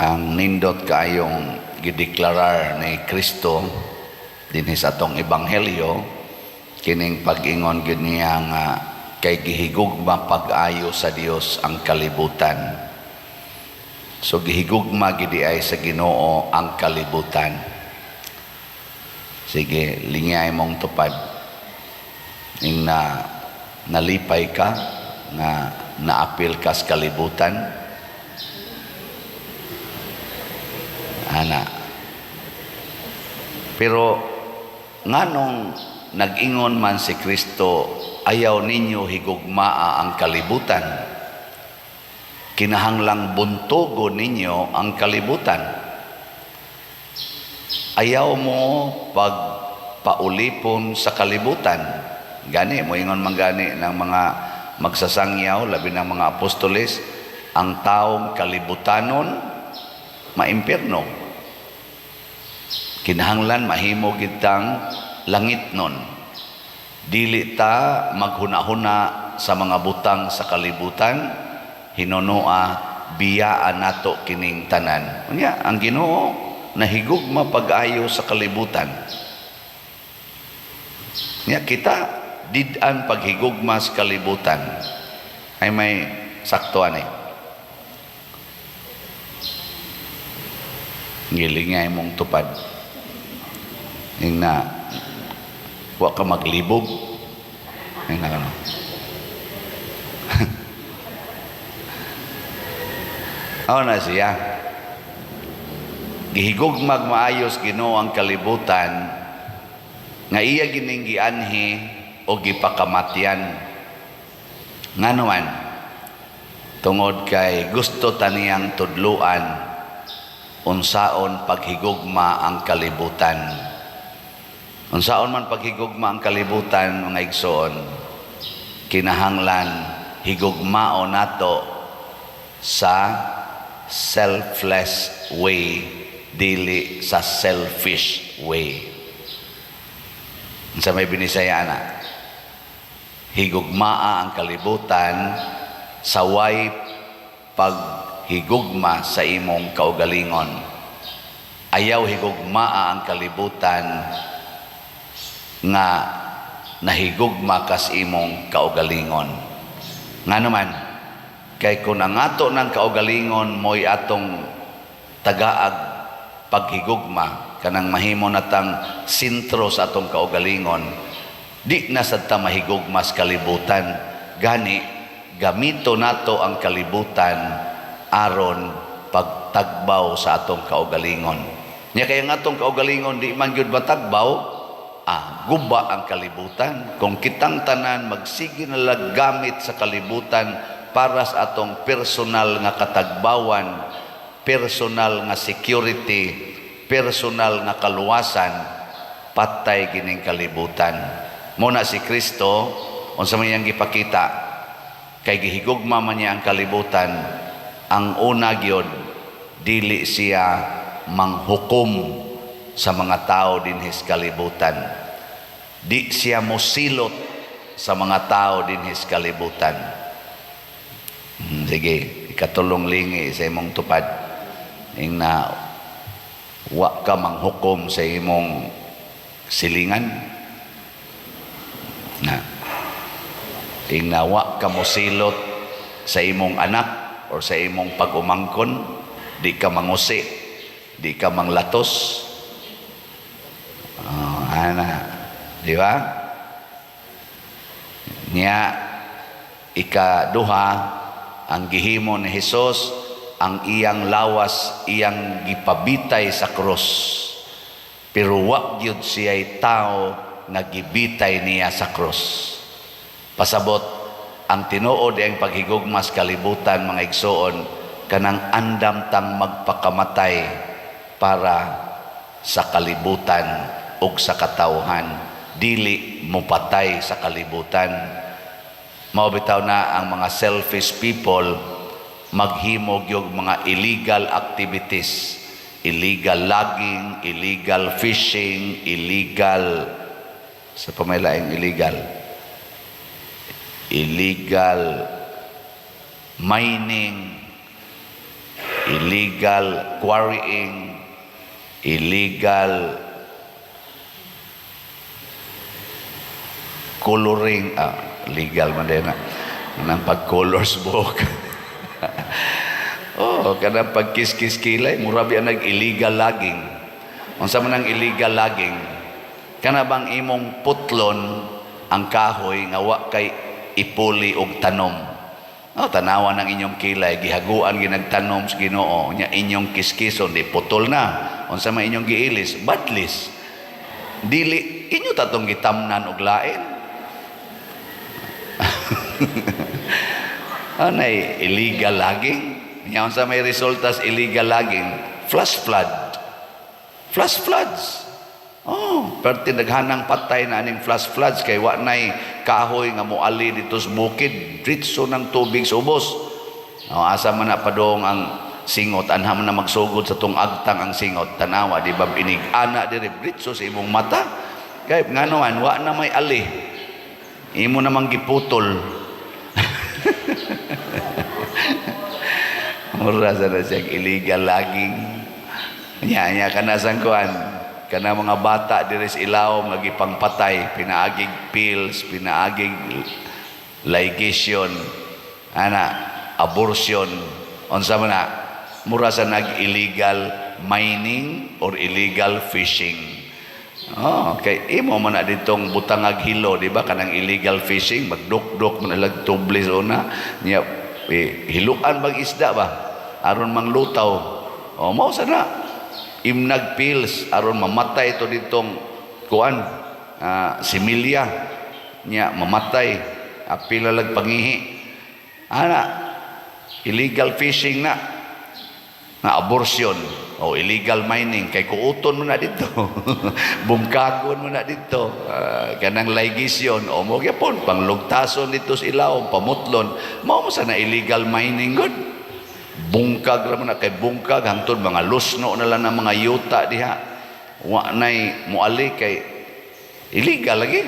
Ang nindot kaayong gideklarar ni Kristo dinhi sa atong ebanghelyo, kining pag-ingon gyud niya nga kay gihigugma pag-ayo sa Dios ang kalibutan. So gihigugma gid ay sa Ginoo ang kalibutan. Sige, lingay mong tupad. Ing na nalipay ka nga naapil ka sa kalibutan. Ana. Pero nganong nag-ingon man si Kristo, "Ayaw ninyo higugmaa ang kalibutan"? Kinahanglang buntugo ninyo ang kalibutan. Ayaw mo pagpaulipon sa kalibutan. Gani, moingon man gani ng mga magsasangyaw, labi ng mga apostoles, ang taong kalibutanon, maimpirno. Kinahanglan mahimo gitang langit nun. Dili ta maghuna-huna sa mga butang sa kalibutan, hinunoa biyaan nato kining tanan. Unya, ang Ginoo nahigugma pag-ayo sa kalibutan. Nya kita did-an paghigugma sa kalibutan. Ay may sakto ani. Ngilingay mong tupad. Ing na wa ka maglibog. Ing na ano. Aw na siya. Gihigugmag maayos Ginoo ang kalibutan nga iya gining gianhi o gipakamatyan. Ngano man? Tungod kay gusto taniyang tudluan unsaon paghigugma ang kalibutan. Unsaon man paghigugma ang kalibutan, mga igsoon? Kinahanglan higugmao nato sa selfless way, dili sa selfish way. Unsa may Binisaya na? Higugmaa ang kalibutan sa way paghigugma sa imong kaugalingon. Ayaw higugmaa ang kalibutan nga nahigugma kas imong kaugalingon. Nga naman, kay kung ang ato ng kaugalingon mo'y atong tagaag paghigugma, kanang mahimo natang sentro sa atong kaugalingon, di na sad ta mahigugma sa kalibutan. Gani, gamito nato ang kalibutan aron pagtagbaw sa atong kaugalingon. Nya kaya ang atong kaugalingon di man gyud matagbaw, guba ang kalibutan. Kung kitang tanan magsige na lang gamit sa kalibutan para sa atong personal nga katagbawan, personal nga security, personal nga kaluwasan, patay gining kalibutan. Muna si Kristo, unsa man iyang gipakita, kay gihigugma man niya ang kalibutan, ang una gyud, dili siya manghukom sa mga tao dinhis kalibutan. Di siya mosilot sa mga tao dinhis kalibutan. Sige, ikatulong lingi sa imong tupad. Ing na wa ka manghukom sa imong silingan. Na ing na wa ka mosilot sa imong anak or sa imong pag-umangkon, di ka mangusi, di ka manglatos. Oh, ana, di ba? Nya ikaduha, ang gihimo ni Hesus, ang iyang lawas iyang gipabitay sa krus. Pero wa gyud siya'y tao nga gibitay niya sa krus. Pasabot, ang tinuod ang paghigugma sa kalibutan, mga igsoon, kanang andam tang magpakamatay para sa kalibutan ug sa katawhan, dili mopatay sa kalibutan. Mao bitaw na ang mga selfish people maghimo gyud mga illegal activities, illegal logging, illegal fishing, illegal sa pamailaing illegal, illegal mining, Illegal quarrying, illegal coloring, legal man din na nang pag-colors buhok. Oh, kanang pagkiskis kilay, mura biya nag illegal logging. Unsa man ang illegal logging? Kana bang imong putlon ang kahoy nga wa kay ipuli og tanom? Oh, tanawan ang inyong kilay, gihaguan ginagtanom sa Ginoo, nya inyong kiskison di putol na. Unsa man inyong giilis? Badlis. Dili inyo tatong gitamnan og lain. Anay illegal logging? Nya unsa may resulta sa illegal logging? Flash flood. Flash floods. Oh, perti naghanang patay na aning flash floods kay wa nay kahoy nga moali dito sa bukid, diretso ng tubig sa ubos. Oh, asa man na padong ang singot, anha man na magsugod sa tong agtang ang singot, tanawa di ba inig ana diri diretso sa imong mata. Kay ngano man wa na may ali. Imo namang giputol. Mura sa na siya illegal logging. Nya nya kana sang kuan, kana mga bata diri sa ilawom nga gipangpatay, pinaagig pills, pinaagig ligation, ana abortion, unsa man na, mura sa nag illegal mining or illegal fishing. Oh, kay imo man na ditong butangag hilo, di ba? Kanang illegal fishing, magdukduk man lag tublis una, nya eh, hiluan bag isda ba? Aron manglutaw. Oh, mao sa na. Imnag pills aron mamatay ito ditong kuan, similya nya mamatay, apila lag pangihi ana, illegal fishing na na abortion o illegal mining kay kuuton mo na dito, bungkagon mo na dito, kanang ligation o mo gyapon panglugtason dito sa ilawom, pamutlon mao mo sa na illegal mining gud. Bungkag ra man na kay bungkag hangtod mga lusno na lang ng mga yuta diha, wa nay moali kay illegal lagi.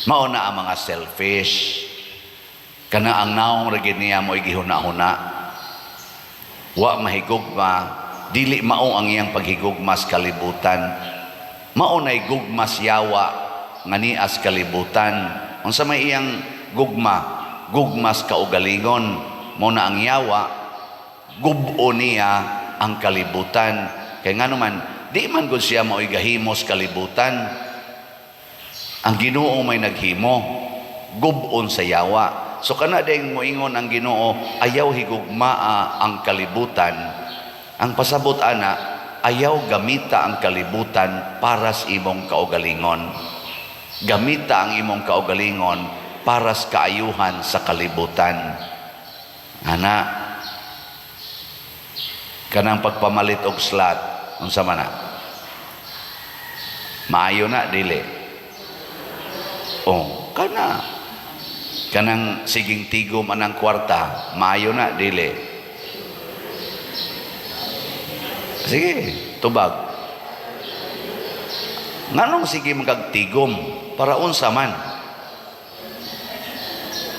Mao na ang mga selfish, kana ang naong ra gid niya mo'y gihuna-huna, wa mahigugma, dili mao ang iyang paghigugma sa kalibutan. Mao nay gugma sa yawa nga nias kalibutan. Unsa may iyang gugma? Gugma sa kaugalingon. Mao na ang yawa, gubo niya ang kalibutan. Kay ngano man, di man gud siya mao'y gahimo sa kalibutan. Ang Ginoo may naghimo, gubon sa yawa. So kana ding moingon ang Ginoo, ayaw higugmaa ang kalibutan. Ang pasabot ana, ayaw gamita ang kalibutan para sa imong kaugalingon. Gamita ang imong kaugalingon para sa kaayuhan sa kalibutan. Ana, kanang pagpamalit og slot, unsa man na? Maayo na dili? Oh, kana kanang siging tigom anang kwarta, maayo na dili? Sige, tubag. Nganong sige magkagtigom? Para unsa man?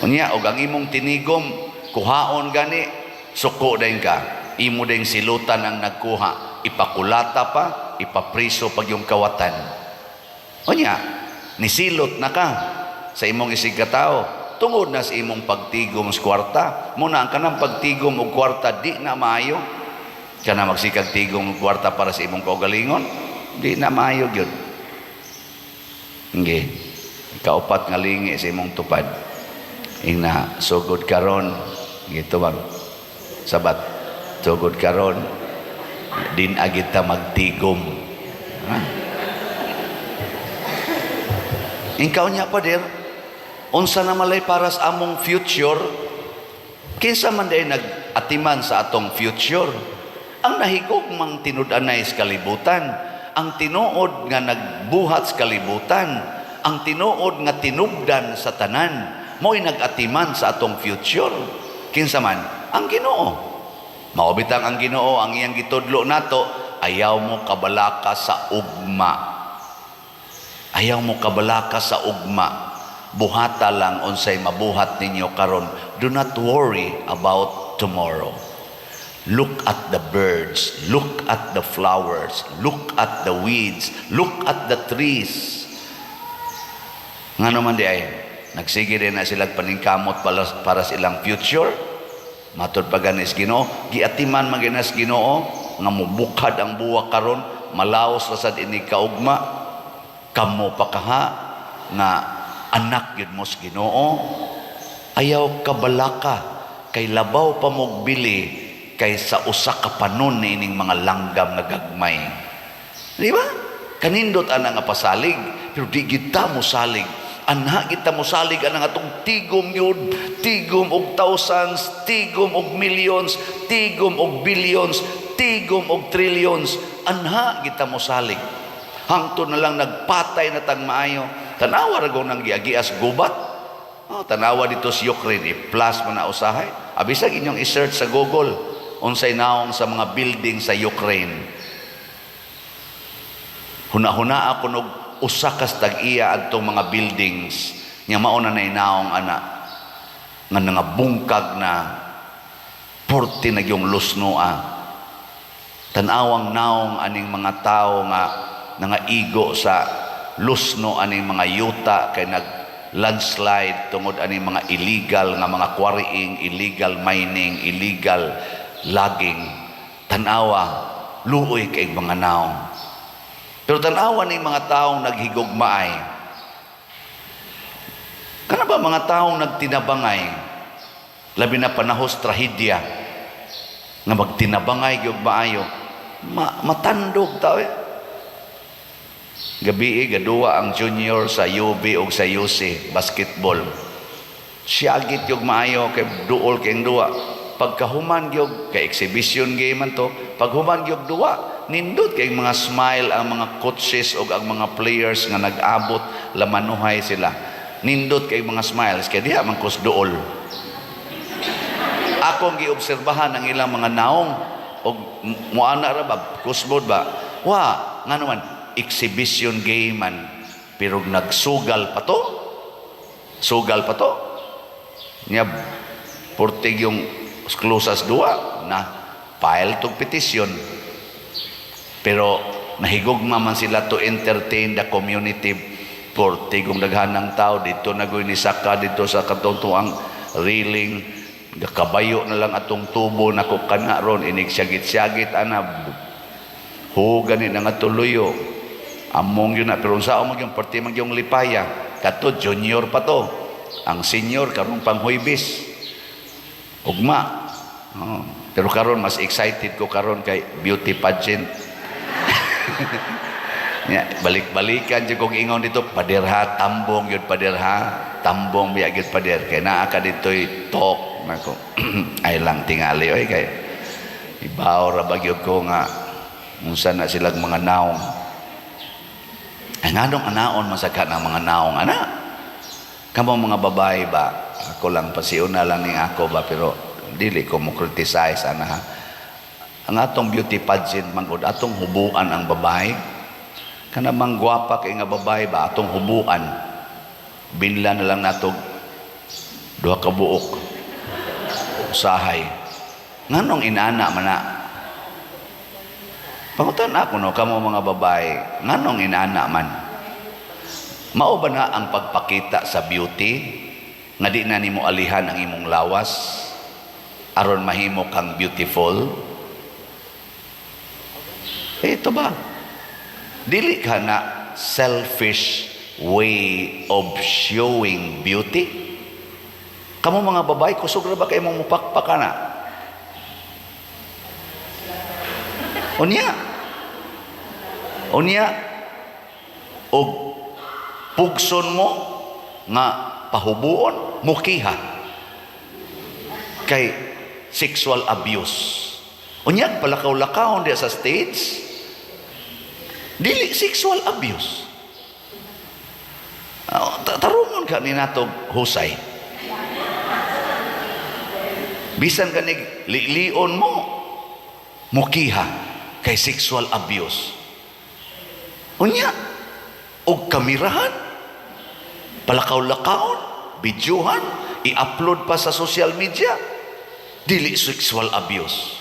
Unya og ang imong tinigom kuhaon gani, suko din ka. Imo ding silutan ang nagkuha, ipakulata pa, ipapriso pag yung kawatan. Unya nisilot na ka sa imong isig katao tungod na sa imong pagtigom sa kwarta. Muna ang kanang pagtigom og kwarta di na maayo. Kana magsikag tigom og kwarta para sa imong kaugalingon, di na maayo gyud. Nge, kaupat nga lingi sa imong tupad. Ingna, sugod karon, gitu bang? Sabat, sugod karon, din agita magtigom. Ha? Ikaw niya pa, der, unsa na malay para sa among future, kinsa man day nag-atiman sa atong future? Ang nahigugmang tinud-anay sa kalibutan, ang tinuod nga nagbuhat sa kalibutan, ang tinuod nga tinubdan sa tanan, mo'y nag-atiman sa atong future. Kinsa man? Ang Ginoo. Mao bitang ang Ginoo ang iyang gitudlo nato, ayaw mo kabalaka sa ugma. Ayaw mo kabalaka sa ugma. Buhata lang unsay mabuhat ninyo karon. Do not worry about tomorrow. Look at the birds, look at the flowers, look at the weeds, look at the trees. Nga naman diay, nagsige din na sila paningkamot para sa ilang future. Matod pa ganis Ginoo, giatiman man ginas Ginoo nga mubukad ang buwak karon, malaos ra sad ini kaugma. Kamo pa kaha nga anak gyud mo sa Ginoo. Ayaw kabalaka kay labaw pa mog bili kaysa usa ka panon niining mga langgam nga gagmay. Di ba? Kanindot ana nga pasalig, pero di kita mo salig. Anha kita mo salig anang atong tigom yun, tigom og thousands, tigom og millions, tigom og billions, tigom og trillions. Anha kita mo salig. Hangtod na lang nagpatay na tang maayo. Tanawa ra nang giagias gubat. Oh, tanawa dito sa Ukraine, i-plus man na usahay. Abisag inyong i-search sa Google unsay naong sa mga building sa Ukraine. Huna-huna ako nog usa kas tag-iya adtong mga buildings nya mao na nay naong ana nga nangabungkag na porte na yung lusnoa. Tan-awang naong aning mga tao nga nangaigo sa lusno aning mga yuta kay nag landslide tungod aning mga illegal nga mga quarrying, illegal mining, illegal logging. Tanawa, luoy kay mga naong. Pero tanawa ning mga taong naghigugmaay. Kana ba mga taong nagtinabangay, labi na panahos trahedya, nga magtinabangay gyud maayo, matandog tao eh. Gabi eh, gaduwa ang junior sa UB o sa UC, basketball. Siyagit yung maayo kay duol kay duwa. Pagkahuman gyud kay exhibition game man to, paghuman gyud duwa, nindot kay mga smile ang mga coaches o ang mga players nga nag-abot lamanuhay sila. Nindot kay mga smiles kay diha man kus duol. Akong giobserbahan ang ilang mga naong og muana ra ba, kusmod ba? Wa, ngano man exhibition game man, pero nagsugal pa to. Sugal pa to. Nya portig yung closas duwa na file tog petisyon. Pero nahigugma man sila to entertain the community, portig kung daghan ng tao dito nagoy ni saka dito sa katuntuang railing, kabayo na lang atong tubo nako kana ron inig syagit-syagit ana ho gani na nga tuluyo among yun na, pero unsa mo yung parte man yung lipaya kato, junior pa to, ang senior karon pang Huwebes ugma. Oh. Pero karon mas excited ko karon kay beauty pageant. Ya, balik-balikan jud kog ingon dito, pader ha, tambong yun pader ha, tambong biya gyud pader kay naa ka dito'y talk nako. Ay lang tingali oy, kay ibaw ra ba gyud ko nga unsa na silang mga naong. Ay, nganong anaon man sa ka ng mga naong ana? Kamo mga babae ba, ako lang pasiuna lang ning ako ba, pero dili ko mo criticize ana ha. Ang atong beauty pageant man gud, atong hubuan ang babae. Kana mang gwapa kay nga babae ba, atong hubuan. Binla na lang nato duha ka buok. Usahay. Nganong inana man na? Pangutan ako no, kamo mga babae, nganong inana man? Mao ba na ang pagpakita sa beauty nga di na nimo alihan ang imong lawas aron mahimo kang beautiful? Eh, ito ba? Dili ka na selfish way of showing beauty? Kamo mga babae, kusog ra ba kayo mong mupakpak ka na? Unya. Unya. Og pugson mo nga pahubuon, mukiha. Kay sexual abuse. Unya, palakaw-lakaw diya sa stage, dili sexual abuse. Tarungon ka ni natog husay. Bisan ka ni lilion mo, mukiha kay sexual abuse. Unya, og kamerahan, palakaw-lakaon, bidyuhan, i-upload pa sa social media, dili sexual abuse.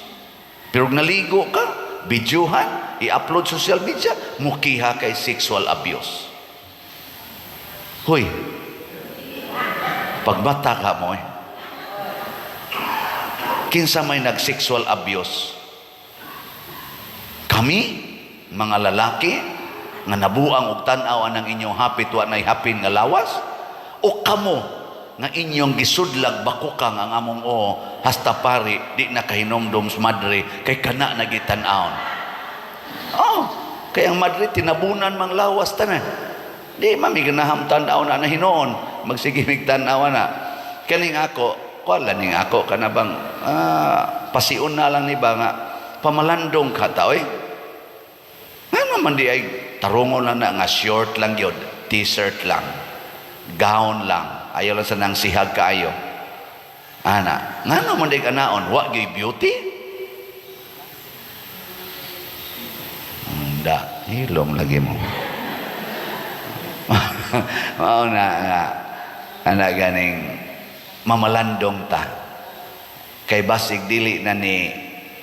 Pero naligo ka, videohan, i-upload social media, mukiha kay sexual abuse. Hoy, pagbata ka mo eh. Kinsa may nag-sexual abuse? Kami, mga lalaki, nga nabuang og tan-aw anang inyong hapit wa nay hapin nga lawas? O kamo nga inyong gisudlag bakukang ang among oo hasta pari di na kahinomdom sa madre kay kana na gitan-awon? Oh, kay ang madre tinabunan mang lawas tanan. Di man mi ganaham tan-aw na na hinuon, magsige mig tan-aw na. Kaning ako, kuan ning ako kana bang pasion na lang ni ba nga pamalandong ka ta oy. Ngano man di ay tarungon lang na nga short lang gyud, T-shirt lang, gown lang, ayaw lang sa nang sihag kaayo. Ana, ngano man di kanaon, wa gyud beauty? Unda, hilom lagi mo. Mao na nga ana ganing mamalandong ta. Kay basig dili na ni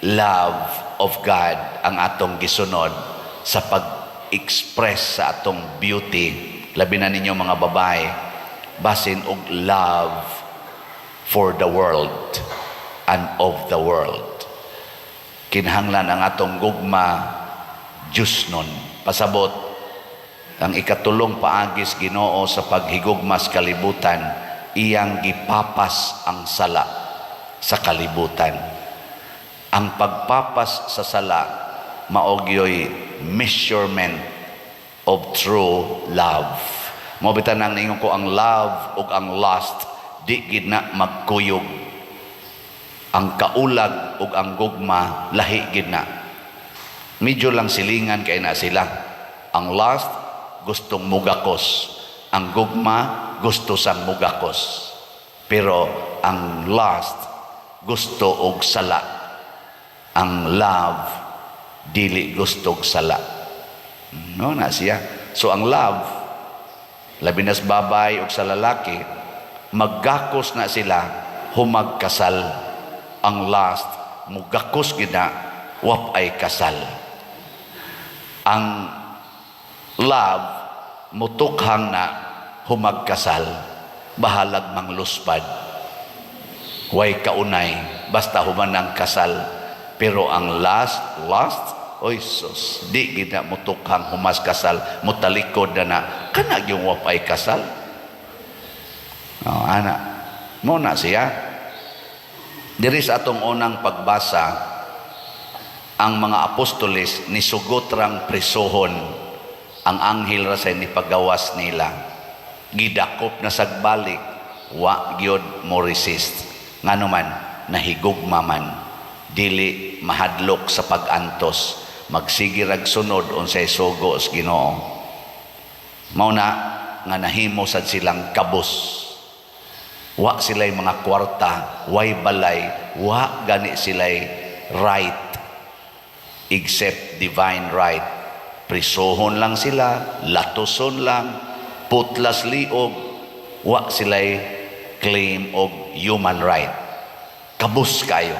love of God ang atong gisunod sa pag-express sa atong beauty, labi na ninyo mga babae, basin og love for the world and of the world. Kinahanglan ang atong gugma Diyos nun. Pasabot, ang ikatulong paagis Ginoo sa paghigugma sa kalibutan, iyang gipapas ang sala sa kalibutan. Ang pagpapas sa sala mao gyoy measurement of true love. Mao bitaw nang ningon ko, ang love ug ang lust di gid na magkuyog. Ang kaulag ug ang gugma lahi gid na. Medyo lang silingan kay na sila. Ang lust gustong mugakos. Ang gugma gusto sang mugakos. Pero ang lust gusto og sala. Ang love dili gusto og sala. No na siya. So ang love, labi na sa babay o sa lalaki, maggakos na sila humagkasal. Ang lust mugakos gid na wap ay kasal. Ang love mutukhang na humagkasal, bahalag mangluspad. Way kaunay, basta human ang kasal. Pero ang lust, oy sus, di gid na mutukhang humas kasal, mutalikod na na, kana yung wapay kasal. Oh, ana, mo na siya. Diri sa atong unang pagbasa, ang mga apostoles nisugot rang presohon, ang anghel ra say ni pagawas nila. Gidakop na sagbalik, wa gyud mo resist. Ngano man, nahigugma man, dili mahadlok sa pag-antos, magsige rag sunod unsay sugo sa Ginoo. Mao na nga nahimo sad silang kabos. Wa sila'y mga kwarta, way balay, wa gani sila'y right except divine right. Prisohon lang sila, latuson lang, putlas liog, wa sila'y claim og human right. Kabus kayo.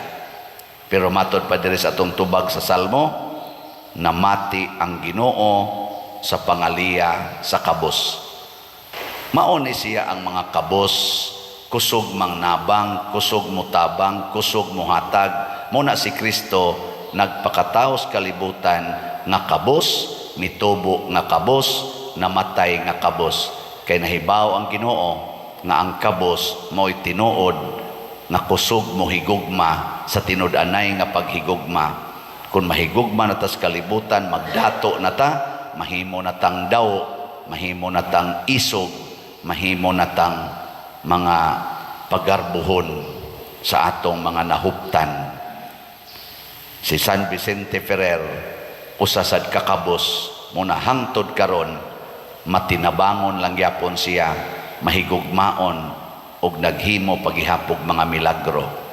Pero matod pa diri sa atong tubag sa Salmo, namati ang Ginoo sa pangaliya sa kabos. Mao ni siya ang mga kabos, kusog mang nabang, kusog mutabang, kusog muhatag. Mao na si Kristo nagpakatawo sa kalibutan nga kabos, mitubo nga kabos, namatay nga kabos. Kay nahibaw ang Ginoo nga ang kabos mo'y tinuod nga kusog mo higugma sa tinud-anay nga paghigugma. Kung mahigugma na tas kalibutan, magdato na ta, mahimo na tang daw, mahimo na tang isog, mahimo na tang mga pagarbuhon sa atong mga nahuptan. Si San Vicente Ferrer, usa sad kakabos, muna hangtod karon matinabangon lang gyapon siya, mahigugmaon og naghimo pagihapog mga milagro.